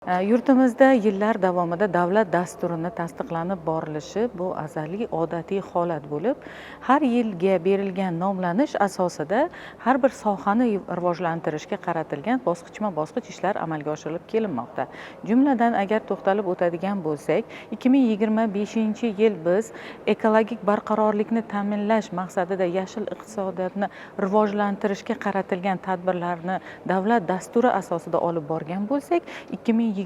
Yurtimizda yillar davomida davlat dasturini tasdiqlanib borilishi bu azaliy odatiy holat bo'lib, har yilga berilgan nomlanish asosida har bir sohani rivojlantirishga qaratilgan bosqichma bosqich ishlar amalga oshirilib kelinmoqda. Jumladan, agar to'xtalib o'tadigan bo'lsak, 2025 yil biz ekologik barqarorlikni ta'minlash maqsadida yashil iqtisodiyotni rivojlantirishga qaratilgan tadbirlarni davlat dasturi asosida olib borgan bo'lsak, 2026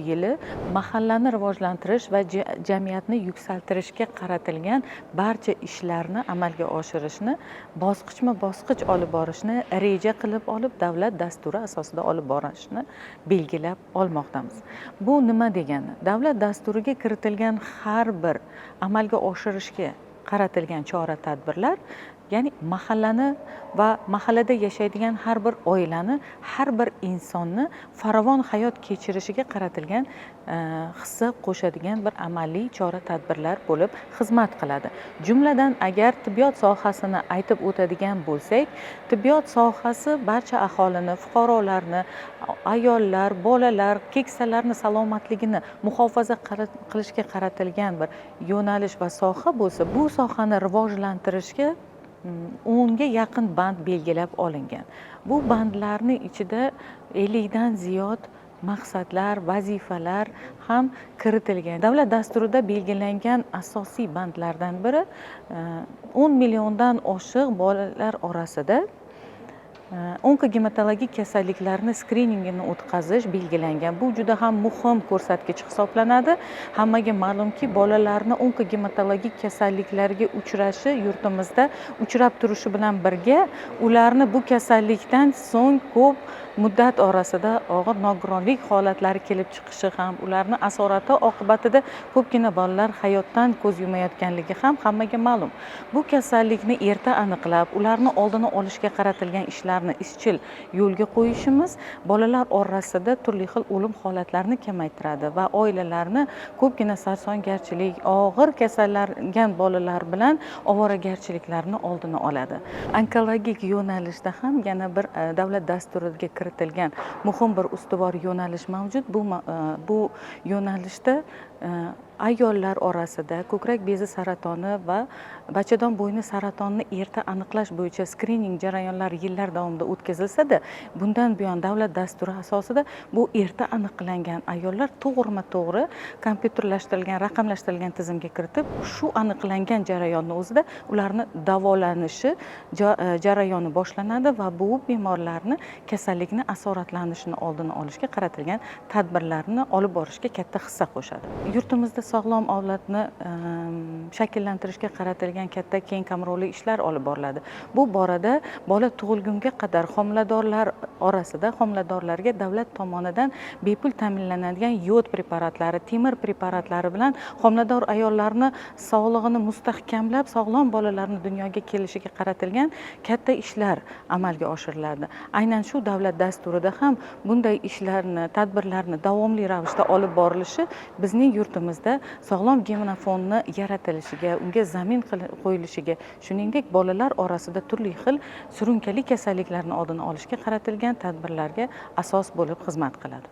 yili mahallani rivojlantirish va jamiyatni yuksaltirishga qaratilgan barcha ishlarni amalga oshirishni bosqichma bosqich olib borishni reja qilib olib, davlat dasturi asosida olib borishni belgilab olmoqdamiz. Bu nima degani? Davlat dasturiga kiritilgan har bir amalga oshirishga qaratilgan chora tadbirlar, ya'ni mahallani va mahallada yashaydigan har bir oilani, har bir insonni farovon hayot kechirishiga qaratilgan hissa qo'shadigan bir amaliy chora tadbirlar bo'lib xizmat qiladi. Jumladan, agar tibbiyot sohasini aytib o'tadigan bo'lsak, tibbiyot sohasi barcha aholini, fuqarolarni, ayollar, bolalar, keksalarni salomatligini muhofaza qilishga qaratilgan bir yo'nalish va soha bo'lsa, bu sohani rivojlantirishga 10ga yaqin band belgilab olingan. Bu bandlarni ichida 50dan ziyod maqsadlar, vazifalar ham kiritilgan. Davlat dasturida belgilangan asosiy bandlardan biri 10 milliondan oshiq bolalar orasida onkogematologik kasalliklarni skriningini o'tkazish belgilangan. Bu juda ham muhim ko'rsatkich hisoblanadi. Hammaga ma'lumki, bolalarni onkogematologik kasalliklarga uchrashi yurtimizda uchrab turishi bilan birga, ularni bu kasallikdan so'ng ko'p muddat orasida og'ir nogironlik holatlari kelib chiqishi ham, ularni asorati oqibatida ko'pgina bolalar hayotdan ko'z yumayotganligi ham hammaga ma'lum. Bu kasallikni erta aniqlab, ularni oldini olishga qaratilgan ishlarni izchil yo'lga qo'yishimiz bolalar orasida turli xil o'lim holatlarini kamaytiradi va oilalarni ko'pgina sarsongarchilik, og'ir kasallangan bolalar bilan ovoragarchiliklarni oldini oladi. Onkologik yo'nalishda ham yana bir davlat dasturiga kiritilgan muhim bir ustuvor yo'nalish mavjud. Bu yo'nalishda ayollar orasida ko'krak bezi saratoni va bachadon bo'yni saratonini erta aniqlash bo'yicha skrining jarayonlari yillar davomida o'tkazilsa-da, bundan buyon davlat dasturi asosida bu erta aniqlangan ayollar to'g'rima to'g'ri kompyuterlashtirilgan, raqamlashtirilgan tizimga kiritib, shu aniqlangan jarayonni o'zida ularni davolanishi jarayoni boshlanadi va bu bemorlarni kasallikni asoratlanishini oldini olishga qaratilgan tadbirlarni olib borishga katta hissa qo'shadi. Yurtimizda sog'lom avlodni shakllantirishga qaratilgan katta keng qamrovli ishlar olib boriladi. Bu borada bola tug'ilgunga qadar homiladorlar orasida homiladorlarga davlat tomonidan bepul ta'minlanadigan yod preparatlari, temir preparatlari bilan homilador ayollarni sog'lig'ini mustahkamlab, sog'lom bolalarni dunyoga kelishiga qaratilgan katta ishlar amalga oshiriladi. Aynan shu davlat dasturida ham bunday ishlarni, tadbirlarni davomli ravishda olib borilishi bizning yurtimizda sog'lom genofondni yaratilishiga, unga zamin qo'yilishiga, shuningdek, bolalar orasida turli xil surunkali kasalliklarni oldini olishga qaratilgan tadbirlarga asos bo'lib xizmat qiladi.